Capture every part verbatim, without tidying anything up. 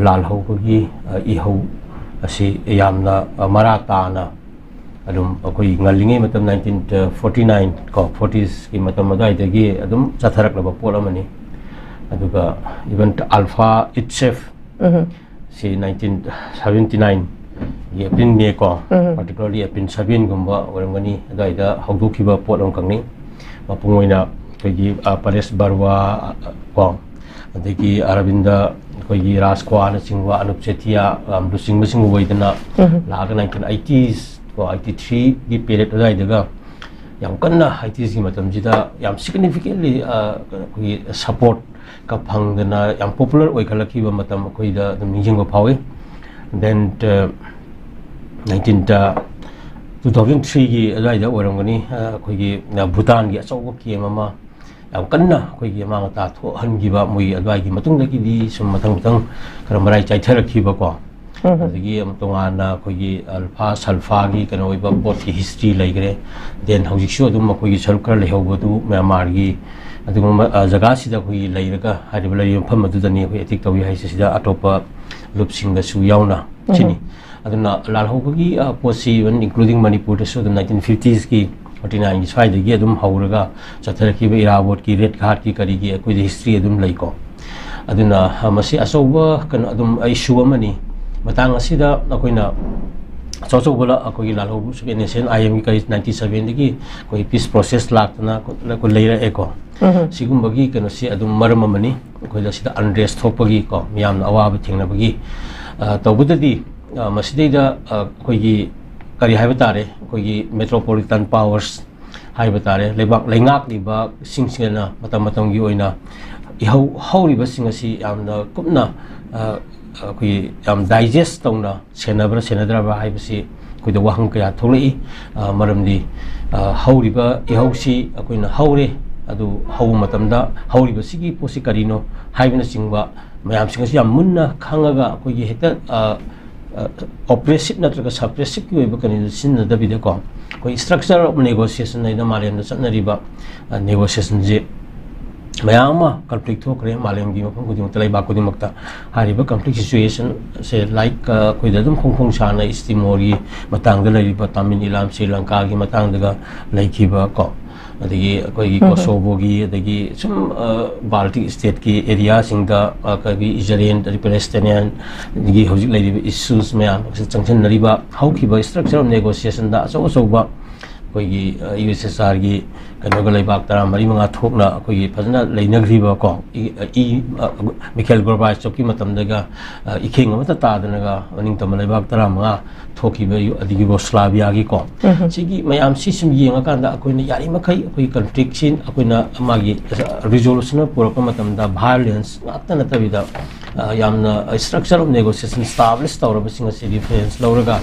ꯂꯥꯜꯍꯧꯕꯒꯤ ꯏꯍꯧ ꯑꯁꯤ ꯌꯥꯝꯅ ꯃꯔꯥ ꯇꯥꯅ ꯑꯗꯨꯝ ꯑꯩꯈꯣꯏ ꯉꯜꯂꯤꯉꯩ ꯃꯇꯝ, nineteen forty nine ꯀꯣ, forties ꯀꯤ ꯃꯇꯝ ꯑꯗꯨꯋꯥꯏꯗꯒꯤ ꯑꯗꯨꯝ ꯆꯠꯊꯔꯛꯂꯕ ꯄꯣꯠ ꯑꯃꯅꯤ꯫ ꯑꯗꯨꯒ even Alpha itself ꯁꯤ nineteen seventy nine ꯒꯤ April May ꯀꯣ, particularly April seven ꯒꯨꯝꯕ ꯑꯣꯏꯔꯝꯒꯅꯤ, ꯑꯗꯨꯋꯥꯏꯗ ꯍꯧꯗꯣꯛꯈꯤꯕ ꯄꯣꯠ ꯑꯃꯈꯛꯅꯤ꯫ ꯃꯄꯨꯡ ꯑꯣꯏꯅ ꯑꯩꯈꯣꯏꯒꯤ ꯄꯔꯦꯁ ꯕꯔꯨꯋꯥ ꯀꯣ, ꯑꯗꯒꯤ ꯑꯔꯕꯤꯟꯗ, ꯑꯩꯈꯣꯏꯒꯤ ꯔꯥꯖ ꯀ꯭ꯋꯥꯅꯆꯤꯡꯕ, ꯑꯅꯨꯞ ꯆꯦꯊꯤꯌꯥ, ꯂꯨꯆꯤꯡꯕꯁꯤꯡ ꯑꯣꯏꯗꯅ ꯂꯥꯛꯑꯒ nineteen eighties ꯀꯣ, eighty three ꯒꯤ period ꯑꯗꯨꯋꯥꯏꯗꯒ ꯌꯥꯝ ꯀꯟꯅ eighties ꯀꯤ ꯃꯇꯝꯁꯤꯗ ꯌꯥꯝ significantly ꯑꯩꯈꯣꯏꯒꯤ support ꯀ ꯐꯪꯗꯅ ꯌꯥꯝ popular ꯑꯣꯏꯈꯠꯂꯛꯈꯤꯕ ꯃꯇꯝ ꯑꯩꯈꯣꯏꯗ ꯑꯗꯨꯝ ꯅꯤꯡꯁꯤꯡꯕ ꯐꯥꯎꯏ꯫ Then nineteen two thousand three ꯒꯤ ꯑꯗꯨꯋꯥꯏꯗ ꯑꯣꯏꯔꯝꯒꯅꯤ, ꯑꯩꯈꯣꯏꯒꯤ ꯚꯨꯇꯥꯟꯒꯤ ꯑꯆꯧꯕ camp ꯑꯃ ꯌꯥꯝ ꯀꯟꯅ ꯑꯩꯈꯣꯏꯒꯤ ꯑꯃꯥꯡ ꯑꯇꯥ ꯊꯣꯛꯍꯟꯈꯤꯕ, ꯃꯣꯏꯒꯤ ꯑꯗꯨꯋꯥꯏꯒꯤ ꯃꯇꯨꯡꯗꯒꯤꯗꯤ ꯁꯨꯝ ꯃꯊꯪ ꯃꯊꯪ ꯈꯔ ꯃꯔꯥꯏ ꯆꯥꯏꯊꯔꯛꯈꯤꯕꯀꯣ꯫ ꯑꯗꯒꯤ ꯇꯣꯉꯥꯟꯅ ꯑꯩꯈꯣꯏꯒꯤ ꯑꯜꯐꯥ ꯁꯜꯐꯥꯒꯤ ꯀꯩꯅꯣ ꯑꯣꯏꯕ ꯄꯣꯠꯀꯤ history ꯂꯩꯈ꯭ꯔꯦ꯫ Then ꯍꯧꯖꯤꯛꯁꯨ ꯑꯗꯨꯝ ꯑꯩꯈꯣꯏꯒꯤ ꯁꯔꯨꯛ ꯈꯔ ꯂꯩꯍꯧꯕꯗꯨ ꯃ꯭ꯌꯥꯟꯃꯥꯔꯒꯤ ꯑꯗꯨꯒꯨꯝꯕ ꯖꯒꯥꯁꯤꯗ ꯑꯩꯈꯣꯏꯒꯤ ꯂꯩꯔꯒ, ꯍꯥꯏꯔꯤꯕ ꯂꯩꯔꯤꯕ ꯃꯐꯝ ꯑꯗꯨꯗꯅꯤ ꯑꯩꯈꯣꯏ attack ꯇꯧꯏ ꯍꯥꯏꯁꯦ, ꯁꯤꯗ ꯑꯇꯣꯞꯄ ꯂꯨꯞꯁꯤꯡꯒꯁꯨ ꯌꯥꯎꯅ꯫ ꯁꯤꯅꯤ꯫ ꯑꯗꯨꯅ ꯂꯥꯜꯍꯧꯕꯒꯤ ꯄꯣꯠꯁꯤ, even including ꯃꯅꯤꯄꯨꯔꯗꯁꯨ ꯑꯗꯨꯝ nineteen fifties ꯀꯤ, forty nine ꯒꯤ ꯁ꯭ꯋꯥꯏꯗꯒꯤ ꯑꯗꯨꯝ ꯍꯧꯔꯒ ꯆꯠꯊꯔꯛꯈꯤꯕ ꯏꯔꯥꯕꯣꯠꯀꯤ ꯔꯦꯠ ꯘꯥꯠꯀꯤ ꯀꯔꯤꯒꯤ ꯑꯩꯈꯣꯏꯗ history ꯑꯗꯨꯝ ꯂꯩꯀꯣ꯫ ꯑꯗꯨꯅ ꯃꯁꯤ ꯑꯆꯧꯕ ꯀꯩꯅꯣ ꯑꯗꯨꯝ issue ꯑꯃꯅꯤ꯫ ꯃꯇꯥꯡ ꯑꯁꯤꯗ ꯑꯩꯈꯣꯏꯅ ꯑꯆꯧ ꯑꯆꯧꯕ ꯑꯩꯈꯣꯏꯒꯤ ꯂꯥꯜꯍꯧꯕ ꯁꯨꯞ ꯑꯦꯟ ꯑꯦꯁ ꯑꯦꯟ ꯑꯥꯏ ꯑꯦꯝꯒꯤ ꯀꯔꯤ nineteen seven ꯗꯒꯤ ꯑꯩꯈꯣꯏ peace process ꯂꯥꯛꯇꯅ ꯑꯩꯈꯣꯏ ꯂꯩꯔꯛꯑꯦꯀꯣ꯫ ꯁꯤꯒꯨꯝꯕꯒꯤ ꯀꯩꯅꯣꯁꯤ ꯑꯗꯨꯝ ꯃꯔꯝ ꯑꯃꯅꯤ ꯑꯩꯈꯣꯏꯗ ꯁꯤꯗ unrest ꯊꯣꯛꯄꯒꯤ ꯀꯣ, ꯃꯤꯌꯥꯝꯅ ꯑꯋꯥꯕ ꯊꯦꯡꯅꯕꯒꯤ꯫ ꯇꯧꯕꯗꯗꯤ ꯃꯁꯤꯗꯩꯗ ꯑꯩꯈꯣꯏꯒꯤ ꯀꯔꯤ ꯍꯥꯏꯕ ꯇꯥꯔꯦ, ꯑꯩꯈꯣꯏꯒꯤ metropolitan powers ꯍꯥꯏꯕ ꯇꯥꯔꯦ, ꯂꯩꯕꯥꯛ ꯂꯩꯉꯥꯛꯂꯤꯕꯁꯤꯡꯁꯤꯅ ꯃꯇꯝ ꯃꯇꯝꯒꯤ ꯑꯣꯏꯅ ꯏꯍꯧ ꯍꯧꯔꯤꯕꯁꯤꯡ ꯑꯁꯤ ꯌꯥꯝꯅ ꯀꯨꯞꯅ ꯑꯩꯈꯣꯏꯒꯤ ꯌꯥꯝ digest ꯇꯧꯅ ꯁꯦꯟꯅꯕ꯭ꯔꯥ ꯁꯦꯟꯅꯗ꯭ꯔꯕ꯭ꯔꯥ ꯍꯥꯏꯕꯁꯤ ꯑꯩꯈꯣꯏꯗ ꯋꯥꯍꯪ ꯀꯌꯥ ꯊꯣꯛꯂꯛꯏ꯫ ꯃꯔꯝꯗꯤ ꯍꯧꯔꯤꯕ ꯏꯍꯧꯁꯤ ꯑꯩꯈꯣꯏꯅ ꯍꯧꯔꯦ, ꯑꯗꯨ ꯍꯧꯕ ꯃꯇꯝꯗ ꯍꯧꯔꯤꯕꯁꯤꯒꯤ ꯄꯣꯠꯁꯤ ꯀꯔꯤꯅꯣ ꯍꯥꯏꯕꯅꯆꯤꯡꯕ ꯃꯌꯥꯝꯁꯤꯡ ꯑꯁꯤ ꯌꯥꯝ ꯃꯨꯟꯅ ꯈꯪꯉꯒ ꯑꯩꯈꯣꯏꯒꯤ ꯍꯦꯛꯇ oppressive ꯅꯠꯇ꯭ꯔꯒ suppressive ꯀꯤ ꯑꯣꯏꯕ ꯀꯩꯅꯣꯗ ꯁꯤꯖꯤꯟꯅꯗꯕꯤꯗꯀꯣ, ꯑꯩꯈꯣꯏ structure of negotiation ꯍꯥꯏꯅ ꯃꯥꯂꯦꯝꯗ ꯆꯠꯅꯔꯤꯕ negotiation ꯁꯦ ꯃꯌꯥꯝ ꯑꯃ ꯀꯟꯐ꯭ꯂꯤꯛ ꯊꯣꯛꯈ꯭ꯔꯦ ꯃꯥꯂꯦꯝꯒꯤ ꯃꯐꯝ ꯈꯨꯗꯤꯡꯃꯛꯇ, ꯂꯩꯕꯥꯛ ꯈꯨꯗꯤꯡꯃꯛꯇ꯫ ꯍꯥꯏꯔꯤꯕ ꯀꯟꯐ꯭ꯂꯤꯛ ꯁꯤꯆꯨꯋꯦꯁꯟꯁꯦ, ꯂꯥꯏꯛ, ꯑꯩꯈꯣꯏꯗ ꯑꯗꯨꯝ ꯈꯣꯡ ꯈꯣꯡ ꯁꯥꯅ ꯏꯁ ꯇꯤꯃꯣꯔꯒꯤ ꯃꯇꯥꯡꯗ ꯂꯩꯔꯤꯕ, ꯇꯥꯃꯤꯜ ꯏꯂꯥꯝ ꯁ꯭ꯔꯤ ꯂꯪꯀꯥꯒꯤ ꯃꯇꯥꯡꯗꯒ ꯂꯩꯈꯤꯕ ꯀꯣ, ꯑꯗꯒꯤ ꯑꯩꯈꯣꯏꯒꯤ ꯀꯣꯁꯣꯕꯣꯒꯤ, ꯑꯗꯒꯤ ꯁꯨꯝ ꯕꯥꯜꯇꯤꯛ ꯁ꯭ꯇꯦꯠꯀꯤ ꯑꯦꯔꯤꯌꯥꯁꯤꯡꯗ ꯑꯩꯈꯣꯏꯒꯤ ꯏꯖꯔꯦꯟ ꯑꯗꯒꯤ ꯄꯦꯂꯦꯁꯇꯥꯏꯅꯤꯌꯥꯟꯒꯤ ꯍꯧꯖꯤꯛ ꯂꯩꯔꯤꯕ ꯏꯁꯨꯁ ꯃꯌꯥꯝ ꯑꯁꯤ ꯆꯪꯁꯤꯟꯅꯔꯤꯕ, ꯍꯧꯈꯤꯕ ꯏꯁꯇ꯭ꯔꯛꯆꯔ ꯑꯣꯐ ꯅꯦꯒꯣꯁꯤꯌꯦꯁꯟꯗ ꯑꯆꯧ ꯑꯆꯧꯕ ꯑꯩꯈꯣꯏꯒꯤ ꯌꯨ ꯑꯦꯁ ꯑꯦꯁ ꯑꯥꯔꯒꯤ ꯀꯩꯅꯣꯒ ꯂꯩꯕꯥꯛ ꯇꯔꯥ ꯃꯔꯤ ꯃꯉꯥ ꯊꯣꯛꯅ ꯑꯩꯈꯣꯏꯒꯤ ꯐꯖꯅ ꯂꯩꯅꯈ꯭ꯔꯤꯕꯀꯣ, ꯏ- ꯏ- ꯃꯤꯈꯦꯜ ꯒꯣꯔꯕꯥꯆꯣꯞꯀꯤ ꯃꯇꯝꯗꯒ ꯏꯈꯦꯡ ꯑꯃꯠꯇ ꯇꯥꯗꯅꯒ ꯃꯅꯤꯡ ꯇꯝꯕ ꯂꯩꯕꯥꯛ ꯇꯔꯥ ꯃꯉꯥ ꯊꯣꯛꯈꯤꯕ, ꯌꯨ- ꯑꯗꯒꯤ ꯌꯨꯒꯣꯁꯂꯥꯚꯤꯌꯥꯒꯤꯀꯣ, ꯁꯤꯒꯤ ꯃꯌꯥꯝꯁꯤ ꯁꯨꯝ ꯌꯦꯡꯉꯀꯥꯟꯗ ꯑꯩꯈꯣꯏꯅ ꯌꯥꯔꯤꯃꯈꯩ ꯑꯩꯈꯣꯏ ꯀꯟꯐ꯭ꯂꯤꯛꯁꯤ ꯑꯩꯈꯣꯏꯅ ꯃꯥꯒꯤ ꯔꯤꯖꯣꯂꯨꯁꯟ ꯑꯃ ꯄꯨꯔꯛꯄ ꯃꯇꯝꯗ ꯚꯥꯏꯑꯣꯂꯦꯟꯁ ꯉꯥꯛꯇ ꯅꯠꯇꯕꯤꯗ, ꯌꯥꯝꯅ ꯏꯁꯇ꯭ꯔꯛꯆꯔ ꯑꯣꯐ ꯅꯦꯒꯣꯁꯤꯌꯦꯁꯟ ꯏꯁꯇꯥꯕ꯭ꯂꯤꯁ ꯇꯧꯔꯕꯁꯤꯡ ꯑꯁꯤ ꯔꯤꯐꯔꯦꯟꯁ ꯂꯧꯔꯒ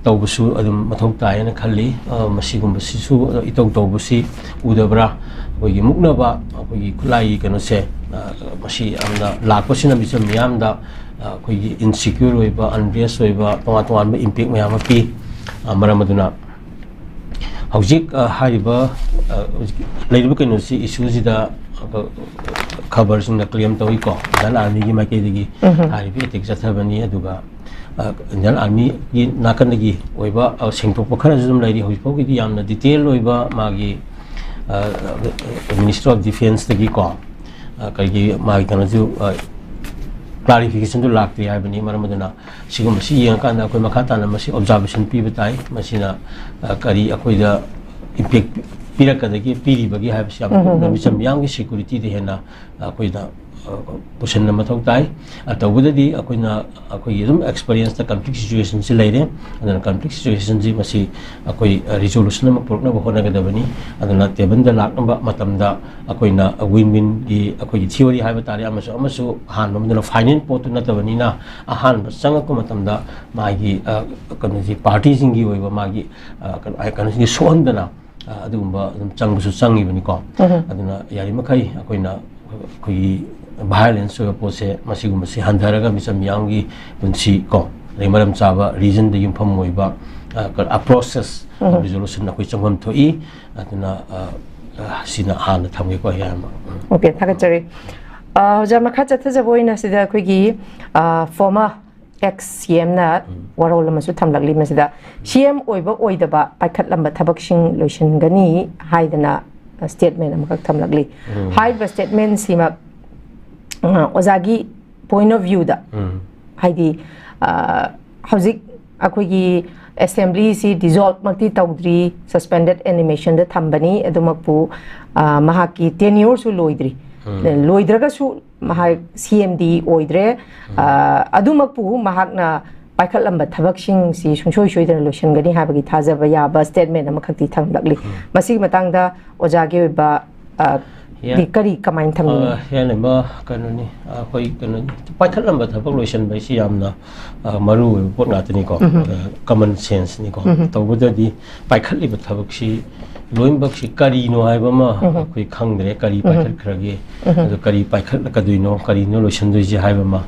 ꯇꯧꯕꯁꯨ ꯑꯗꯨꯝ ꯃꯊꯧ ꯇꯥꯏ ꯍꯥꯏꯅ ꯈꯜꯂꯤ꯫ ꯃꯁꯤꯒꯨꯝꯕꯁꯤꯁꯨ ꯏꯇꯧ ꯇꯧꯕꯁꯤ ꯎꯗꯕ꯭ꯔꯥ? ꯑꯩꯈꯣꯏꯒꯤ ꯃꯨꯛꯅꯕ, ꯑꯩꯈꯣꯏꯒꯤ ꯈꯨꯠꯂꯥꯏꯒꯤ ꯀꯩꯅꯣꯁꯦ, ꯃꯁꯤ ꯌꯥꯝꯅ ꯂꯥꯛꯄꯁꯤꯅ ꯃꯤꯆꯝ ꯃꯤꯌꯥꯝꯗ ꯑꯩꯈꯣꯏꯒꯤ ꯏꯟꯁꯤꯀ꯭ꯌꯣꯔ ꯑꯣꯏꯕ, ꯑꯟꯔꯦꯁ ꯑꯣꯏꯕ, ꯇꯣꯉꯥꯟ ꯇꯣꯉꯥꯟꯕ ꯏꯝꯄꯦꯛ ꯃꯌꯥꯝ ꯑꯃ ꯄꯤ꯫ ꯃꯔꯝ ꯑꯗꯨꯅ ꯍꯧꯖꯤꯛ ꯍꯥꯏꯔꯤꯕ ꯂꯩꯔꯤꯕ ꯀꯩꯅꯣꯁꯤ, ꯏꯁꯨꯁꯤꯗ ꯈꯕꯔꯁꯤꯡꯅ ꯀ꯭ꯂꯦꯝ ꯇꯧꯏꯀꯣ, ꯏꯟꯗꯤꯌꯥꯟ ꯑꯥꯔꯃꯤꯒꯤ ꯃꯥꯏꯀꯩꯗꯒꯤ ꯍꯥꯏꯔꯤꯕ ꯑꯦꯇꯦꯛ ꯆꯠꯊꯕꯅꯤ꯫ ꯑꯗꯨꯒ ꯏꯟꯗꯤꯌꯥꯟ ꯑꯥꯔꯃꯤꯒꯤ ꯅꯥꯀꯟꯗꯒꯤ ꯑꯣꯏꯕ ꯁꯦꯡꯗꯣꯛꯄ ꯈꯔꯁꯨ ꯑꯗꯨꯝ ꯂꯩꯔꯤ꯫ ꯍꯧꯖꯤꯛ ꯐꯥꯎꯒꯤꯗꯤ ꯌꯥꯝꯅ ꯗꯤꯇꯦꯜ ꯑꯣꯏꯕ ꯃꯥꯒꯤ ꯃꯤꯅꯤꯁꯇ꯭ꯔꯤ ꯑꯣꯐ ꯗꯤꯐꯦꯟꯁꯇꯒꯤꯀꯣ, ꯀꯩꯒꯤ ꯃꯥꯒꯤ ꯀꯩꯅꯣꯁꯨ, ꯀ꯭ꯂꯥꯔꯤꯐꯤꯀꯦꯁꯟꯗꯨ ꯂꯥꯛꯇ꯭ꯔꯤ ꯍꯥꯏꯕꯅꯤ꯫ ꯃꯔꯝ ꯑꯗꯨꯅ ꯁꯤꯒꯨꯝꯕꯁꯤ ꯌꯦꯡꯉꯀꯥꯟꯗ ꯑꯩꯈꯣꯏ ꯃꯈꯥ ꯇꯥꯅ ꯃꯁꯤ ꯑꯣꯕꯖꯥꯔꯕꯦꯁꯟ ꯄꯤꯕ ꯇꯥꯏ꯫ ꯃꯁꯤꯅ ꯀꯔꯤ ꯑꯩꯈꯣꯏꯗ ꯏꯝꯄꯦꯛ ꯄꯤꯔꯛꯀꯗꯒꯦ, ꯄꯤꯔꯤꯕꯒꯦ ꯍꯥꯏꯕꯁꯤ ꯌꯥꯝ ꯀꯨꯞꯅ ꯃꯤꯆꯝ ꯃꯤꯌꯥꯝꯒꯤ ꯁꯦꯀ꯭ꯌꯨꯔꯤꯇꯤꯗ ꯍꯦꯟꯅ ꯑꯩꯈꯣꯏꯅ ꯄꯨꯁꯤꯟꯕ ꯃꯊꯧ ꯇꯥꯏ꯫ ꯇꯧꯕꯗꯗꯤ ꯑꯩꯈꯣꯏꯅ, ꯑꯩꯈꯣꯏꯒꯤ ꯑꯗꯨꯝ ꯑꯦꯛꯁꯄꯔꯤꯌꯦꯟꯁꯇ ꯀꯟꯐ꯭ꯂꯤꯛ ꯁꯤꯆꯨꯋꯦꯁꯟꯁꯤ ꯂꯩꯔꯦ꯫ ꯑꯗꯨꯅ ꯀꯟꯐ꯭ꯂꯤꯛ ꯁꯤꯆꯨꯋꯦꯁꯟꯁꯤ ꯃꯁꯤ ꯑꯩꯈꯣꯏ ꯔꯤꯖꯣꯂꯨꯁꯟ ꯑꯃ ꯄꯨꯔꯛꯅꯕ ꯍꯣꯠꯅꯒꯗꯕꯅꯤ꯫ ꯑꯗꯨꯅ ꯇꯦꯕꯜꯗ ꯂꯥꯛꯅꯕ ꯃꯇꯝꯗ ꯑꯩꯈꯣꯏꯅ ꯋꯤꯟ ꯋꯤꯟꯒꯤ ꯑꯩꯈꯣꯏꯒꯤ ꯊꯤꯑꯣꯔꯤ ꯍꯥꯏꯕ ꯇꯥꯔꯦ, ꯑꯃꯁꯨ ꯑꯃꯁꯨ ꯑꯍꯥꯟꯕ ꯑꯃꯗꯨꯅ ꯐꯥꯏꯅꯦꯜ ꯄꯣꯠꯇꯨ ꯅꯠꯇꯕꯅꯤꯅ, ꯑꯍꯥꯟꯕ ꯆꯪꯉꯛꯄ ꯃꯇꯝꯗ ꯃꯥꯒꯤ ꯀꯩꯅꯣꯁꯤ, ꯄꯥꯔꯇꯤꯁꯤꯡꯒꯤ ꯑꯣꯏꯕ ꯃꯥꯒꯤ ꯀꯩꯅꯣꯁꯤꯡꯁꯤ ꯁꯣꯛꯍꯟꯗꯅ ꯑꯗꯨꯒꯨꯝꯕ ꯑꯗꯨꯝ ꯆꯪꯕꯁꯨ ꯆꯪꯉꯤꯕꯅꯤꯀꯣ꯫ ꯑꯗꯨꯅ ꯌꯥꯔꯤꯃꯈꯩ ꯑꯩꯈꯣꯏꯅ ꯑꯩꯈꯣꯏꯒꯤ ꯚꯥꯏꯑꯣꯂꯦꯟꯁ ꯑꯣꯏꯕ ꯄꯣꯠꯁꯦ, ꯃꯁꯤꯒꯨꯝꯕꯁꯤ ꯍꯟꯊꯔꯒ ꯃꯤꯆꯝ ꯃꯤꯌꯥꯝꯒꯤ ꯄꯨꯟꯁꯤ ꯀꯣ, ꯑꯗꯩ ꯃꯔꯝ ꯆꯥꯕ ꯔꯤꯖꯟꯗ ꯌꯨꯝꯐꯝ ꯑꯣꯏꯕ ꯑ, ꯀ-, ꯑ, ꯄ꯭ꯔꯣꯁꯦꯁ ꯑꯣꯐ ꯔꯤꯖꯣꯂꯨꯁꯟ ꯑꯩꯈꯣꯏ ꯆꯪꯐꯝ ꯊꯣꯛꯏ꯫ ꯑꯗꯨꯅ, ꯑ, ꯑ, ꯁꯤꯅ ꯍꯥꯟꯅ ꯊꯝꯒꯦꯀꯣ, ꯑꯌꯥꯝꯕ꯫ ꯎꯝ꯫ ꯑꯣꯀꯦ, ꯊꯥꯒꯠꯆꯔꯤ꯫ ꯑ, ꯑꯣꯖꯥ, ꯃꯈꯥ ꯆꯠꯊꯖꯕ ꯑꯣꯏꯅ ꯁꯤꯗ ꯑꯩꯈꯣꯏꯒꯤ, ꯑ, former ex C M ꯅ ꯋꯥꯔꯣꯜ ꯑꯃꯁꯨ ꯊꯝꯂꯛꯂꯤ꯫ ꯃꯁꯤꯗ C M ꯑꯣꯏꯕ ꯑꯣꯏꯗꯕ ꯄꯥꯏꯈꯠꯂꯝꯕ ꯊꯕꯛꯁꯤꯡ ꯂꯣꯏꯁꯤꯟꯒꯅꯤ ꯍꯥꯏꯗꯅ statement ꯑꯃꯈꯛ ꯊꯝꯂꯛꯂꯤ꯫ ꯍꯥꯏꯔꯤꯕ statement ꯁꯤꯃꯛ, ꯑ, ꯑꯣꯖꯥꯒꯤ point of view ꯗ, ꯎꯝ꯫ ꯍꯥꯏꯗꯤ, ꯑ, ꯍꯧꯖꯤꯛ ꯑꯩꯈꯣꯏꯒꯤ assembly ꯁꯤ dissolve ꯃꯛꯇꯤ ꯇꯧꯗ꯭ꯔꯤ, suspended animation ꯗ ꯊꯝꯕꯅꯤ꯫ ꯑꯗꯨꯃꯛꯄꯨ, ꯑ, ꯃꯍꯥꯛꯀꯤ tenure ꯁꯨ ꯂꯣꯏꯗ꯭ꯔꯤ꯫ ꯂꯣꯏꯗ꯭ꯔꯒꯁꯨ ꯃꯍꯥꯛ C M ꯗꯤ ꯑꯣꯏꯗ꯭ꯔꯦ꯫ ꯑ, ꯑꯗꯨꯃꯛꯄꯨ ꯃꯍꯥꯛꯅ ꯄꯥꯏꯈꯠꯂꯝꯕ ꯊꯕꯛꯁꯤꯡꯁꯤ ꯁꯨꯡꯁꯣꯏ ꯁꯣꯏꯗꯅ ꯂꯣꯏꯁꯤꯟꯒꯅꯤ ꯍꯥꯏꯕꯒꯤ ꯊꯥꯖꯕ ꯌꯥꯕ statement ꯑꯃꯈꯛꯇꯤ ꯊꯝꯂꯛꯂꯤ꯫ ꯃꯁꯤꯒꯤ ꯃꯇꯥꯡꯗ ꯑꯣꯖꯥꯒꯤ ꯑꯣꯏꯕ, ꯑ, ꯌꯥ-, ꯗꯤ ꯀꯔꯤ, ꯀꯃꯥꯏꯅ ꯊꯝꯅꯤꯡꯉꯤ? ꯑ, ꯌꯥꯅꯕ ꯀꯩꯅꯣꯅꯤ, ꯑꯩꯈꯣꯏ ꯀꯩꯅꯣꯅꯤ, ꯄꯥꯏꯈꯠꯂꯝꯕ ꯊꯕꯛ ꯂꯣꯏꯁꯤꯟꯕ ꯍꯥꯏꯁꯤ ꯌꯥꯝꯅ, ꯑ, ꯃꯔꯨ ꯑꯣꯏꯕ ꯄꯣꯠ ꯉꯥꯛꯇꯅꯤꯀꯣ꯫ ꯑ, common sense ꯅꯤꯀꯣ꯫ ꯇꯧꯕꯗꯗꯤ ꯄꯥꯏꯈꯠꯂꯤꯕ ꯊꯕꯛꯁꯤ ꯂꯣꯏꯅꯃꯛꯁꯤ ꯀꯔꯤꯅꯣ ꯍꯥꯏꯕ ꯑꯃ ꯑꯩꯈꯣꯏ ꯈꯪꯗ꯭ꯔꯦ, ꯀꯔꯤ ꯄꯥꯏꯈꯠꯈ꯭ꯔꯒꯦ, ꯑꯗꯨ ꯀꯔꯤ ꯄꯥꯏꯈꯠꯂꯛꯀꯗꯣꯏꯅꯣ, ꯀꯔꯤꯅꯣ ꯂꯣꯏꯁꯤꯟꯗꯣꯏꯁꯦ ꯍꯥꯏꯕ ꯑꯃ,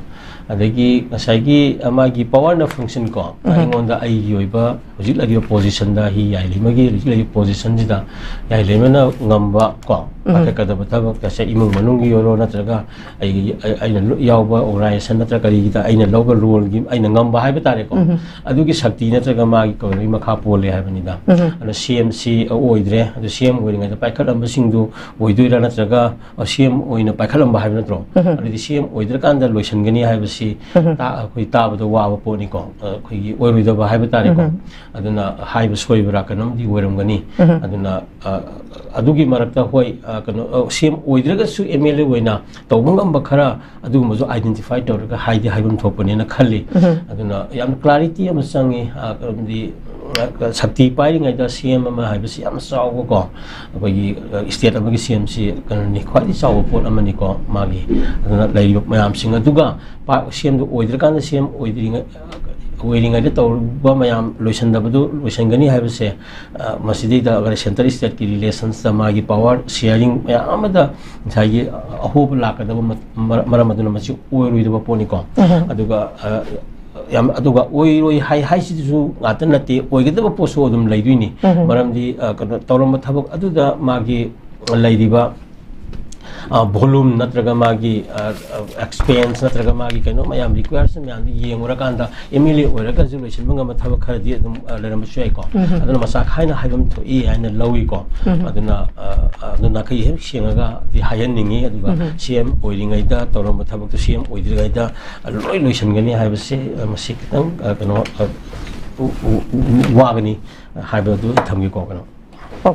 ꯑꯗꯒꯤ ꯉꯁꯥꯏꯒꯤ, ꯑ, ꯃꯥꯒꯤ power ꯅ function ꯀꯣ, ꯑꯩꯉꯣꯟꯗ ꯑꯩꯒꯤ ꯑꯣꯏꯕ ꯍꯧꯖꯤꯛ ꯂꯩꯔꯤꯕ position ꯗ, ꯑꯩ ꯌꯥꯏꯂꯩꯃꯒꯤ ꯍꯧꯖꯤꯛ ꯂꯩꯔꯤꯕ position ꯁꯤꯗ ꯌꯥꯏꯂꯩꯃꯅ ꯉꯝꯕ ꯀꯣ, ꯄꯥꯏꯈꯠꯀꯗꯕ ꯊꯕꯛ, ꯉꯁꯥꯏ ꯏꯃꯨꯡ ꯃꯅꯨꯡꯒꯤ ꯑꯣꯏꯔꯣ, ꯅꯠꯇ꯭ꯔꯒ ꯑꯩꯒꯤ, ꯑꯩ-, ꯑꯩꯅ ꯂꯨ-, ꯌꯥꯎꯕ organization ꯅꯠꯇ꯭ꯔꯒ ꯀꯔꯤꯒꯤꯗ ꯑꯩꯅ ꯂꯧꯕ role ꯒꯤ ꯑꯩꯅ ꯉꯝꯕ ꯍꯥꯏꯕ ꯇꯥꯔꯦꯀꯣ, ꯑꯗꯨꯒꯤ ꯁꯛꯇꯤ ꯅꯠꯇ꯭ꯔꯒ ꯃꯥꯒꯤ ꯀꯩꯅꯣꯒꯤ ꯃꯈꯥ ꯄꯣꯜꯂꯦ ꯍꯥꯏꯕꯅꯤꯗ꯫ ꯑꯗꯣ C M ꯁꯤ ꯑꯣꯏꯗ꯭ꯔꯦ, ꯑꯗꯨ C M ꯑꯣꯏꯔꯤꯉꯩꯗ ꯄꯥꯏꯈꯠꯂꯝꯕꯁꯤꯡꯗꯨ ꯑꯣꯏꯗꯣꯏꯔꯥ, ꯅꯠꯇ꯭ꯔꯒ, ꯑ, C M ꯑꯣꯏꯅ ꯄꯥꯏꯈꯠꯂꯝꯕ ꯍꯥꯏꯕ ꯅꯠꯇ꯭ꯔꯣ? ꯑꯗꯨꯗꯤ C M ꯑꯣꯏꯗ꯭ꯔꯀꯥꯟꯗ ꯂꯣꯏꯁꯤꯟꯒꯅꯤ ꯍꯥꯏꯕꯁꯤ ꯇꯥ-, ꯑꯩꯈꯣꯏ ꯇꯥꯕꯗ ꯋꯥꯕ ꯄꯣꯠꯅꯤꯀꯣ, ꯑ, ꯑꯩꯈꯣꯏꯒꯤ ꯑꯣꯏꯔꯣꯏꯗꯕ ꯍꯥꯏꯕ ꯇꯥꯔꯦꯀꯣ꯫ ꯑꯗꯨꯅ ꯍꯥꯏꯕ ꯁꯣꯏꯕ꯭ꯔꯥ ꯀꯩꯅꯣꯝꯗꯤ ꯑꯣꯏꯔꯝꯒꯅꯤ꯫ ꯑꯗꯨꯅ, ꯑ, ꯑꯗꯨꯒꯤ ꯃꯔꯛꯇ ꯍꯣꯏ, ꯑ, ꯀꯩꯅꯣ, ꯑ, C M ꯑꯣꯏꯗ꯭ꯔꯒꯁꯨ M L A ꯑꯣꯏꯅ ꯇꯧꯕ ꯉꯝꯕ ꯈꯔ ꯑꯗꯨꯒꯨꯝꯕꯁꯨ identify ꯇꯧꯔꯒ ꯍꯥꯏꯗꯤ ꯍꯥꯏꯐꯝ ꯊꯣꯛꯄꯅꯦꯅ ꯈꯜꯂꯤ꯫ ꯑꯗꯨꯅ ꯌꯥꯝ clarity ꯑꯃ ꯆꯪꯉꯤ, ꯑ, ꯃꯔꯝꯗꯤ, ꯑ, ꯁꯛꯇꯤ ꯄꯥꯏꯔꯤꯉꯩꯗ C M ꯑꯃ ꯍꯥꯏꯕꯁꯤ ꯌꯥꯝ ꯆꯥꯎꯕꯀꯣ, ꯑꯩꯈꯣꯏꯒꯤ, ꯑ, state ꯑꯃꯒꯤ C M ꯁꯤ ꯀꯩꯅꯣꯅꯤ, ꯈ꯭ꯋꯥꯏꯗꯒꯤ ꯆꯥꯎꯕ ꯄꯣꯠ ꯑꯃꯅꯤꯀꯣ ꯃꯥꯒꯤ꯫ ꯑꯗꯨꯅ ꯂꯩꯔꯤꯕ ꯃꯌꯥꯝꯁꯤꯡ ꯑꯗꯨꯒ ꯄꯥ-, C M ꯗꯨ ꯑꯣꯏꯗ꯭ꯔꯀꯥꯟꯗ C M ꯑꯣꯏꯗ꯭ꯔꯤꯉꯩ-, ꯑꯣꯏꯔꯤꯉꯩꯗ ꯇꯧꯔꯨꯕ ꯃꯌꯥꯝ ꯂꯣꯏꯁꯤꯟꯗꯕꯗꯨ ꯂꯣꯏꯁꯤꯟꯒꯅꯤ ꯍꯥꯏꯕꯁꯦ, ꯑ, ꯃꯁꯤꯗꯩꯗ ꯑꯩꯈꯣꯏ centre state ꯀꯤ relations ꯇ ꯃꯥꯒꯤ power sharing ꯃꯌꯥꯝ ꯑꯃꯗ ꯉꯁꯥꯏꯒꯤ ꯑꯍꯣꯕ ꯂꯥꯛꯀꯗꯕ ꯃ-, ꯃꯔ-, ꯃꯔꯝ ꯑꯗꯨꯅ ꯃꯁꯤ ꯑꯣꯏꯔꯣꯏꯗꯕ ꯄꯣꯠꯅꯤꯀꯣ꯫ ꯑꯗꯨꯒ, ꯑ, ꯌꯥꯝ, ꯑꯗꯨꯒ ꯑꯣꯏꯔꯣꯏ ꯍꯥꯏ ꯍꯥꯏꯁꯤꯗꯁꯨ ꯉꯥꯛꯇ ꯅꯠꯇꯦ, ꯑꯣꯏꯒꯗꯕ ꯄꯣꯠꯁꯨ ꯑꯗꯨꯝ ꯂꯩꯗꯣꯏꯅꯤ꯫ ꯃꯔꯝꯗꯤ ꯑ, ꯀꯩꯅꯣ ꯇꯧꯔꯝꯕ ꯊꯕꯛ ꯑꯗꯨꯗ ꯃꯥꯒꯤ ꯂꯩꯔꯤꯕ ꯚꯣꯂꯨꯝ ꯅꯠꯇ꯭ꯔꯒ ꯃꯥꯒꯤ ꯑꯦꯛꯁꯄꯦꯟꯁ ꯅꯠꯇ꯭ꯔꯒ ꯃꯥꯒꯤ ꯀꯩꯅꯣ ꯃꯌꯥꯝ, ꯔꯤꯀ꯭ꯋꯦꯔꯁꯟ ꯃꯌꯥꯝꯗꯨ ꯌꯦꯡꯉꯨꯔꯀꯥꯟꯗ ꯑꯦꯝ ꯑꯦꯜ ꯑꯦ ꯑꯣꯏꯔꯒꯁꯨ ꯂꯣꯏꯁꯤꯟꯕ ꯉꯝꯕ ꯊꯕꯛ ꯈꯔꯗꯤ ꯑꯗꯨꯝ ꯑ, ꯂꯩꯔꯝꯕꯁꯨ ꯌꯥꯏꯀꯣ꯫ ꯑꯗꯨꯅ ꯃꯆꯥ ꯈꯥꯏꯅ ꯍꯥꯏꯐꯝ ꯊꯣꯛꯏ ꯍꯥꯏꯅ ꯂꯧꯏꯀꯣ꯫ ꯑꯗꯨꯅ ꯑ, ꯑ, ꯑꯗꯨ ꯅꯥꯈꯩ ꯍꯦꯛ ꯁꯦꯡꯉꯒꯗꯤ ꯍꯥꯏꯍꯟꯅꯤꯡꯉꯤ꯫ ꯑꯗꯨꯒ ꯁꯤ ꯑꯦꯝ ꯑꯣꯏꯔꯤꯉꯩꯗ ꯇꯧꯔꯝꯕ ꯊꯕꯛꯇꯨ ꯁꯤ ꯑꯦꯝ ꯑꯣꯏꯗ꯭ꯔꯤꯉꯩꯗ ꯑ, ꯂꯣꯏ ꯂꯣꯏꯁꯤꯟꯒꯅꯤ ꯍꯥꯏꯕꯁꯤ ꯑ, ꯃꯁꯤ ꯈꯤꯇꯪ ꯑ, ꯀꯩꯅꯣ ꯑ, ꯎ- ꯎ- ꯎ- ꯋꯥꯒꯅꯤ ꯍꯥꯏꯕꯗꯨ ꯑꯩ ꯊꯝꯒꯦꯀꯣ꯫ ꯀꯩꯅꯣ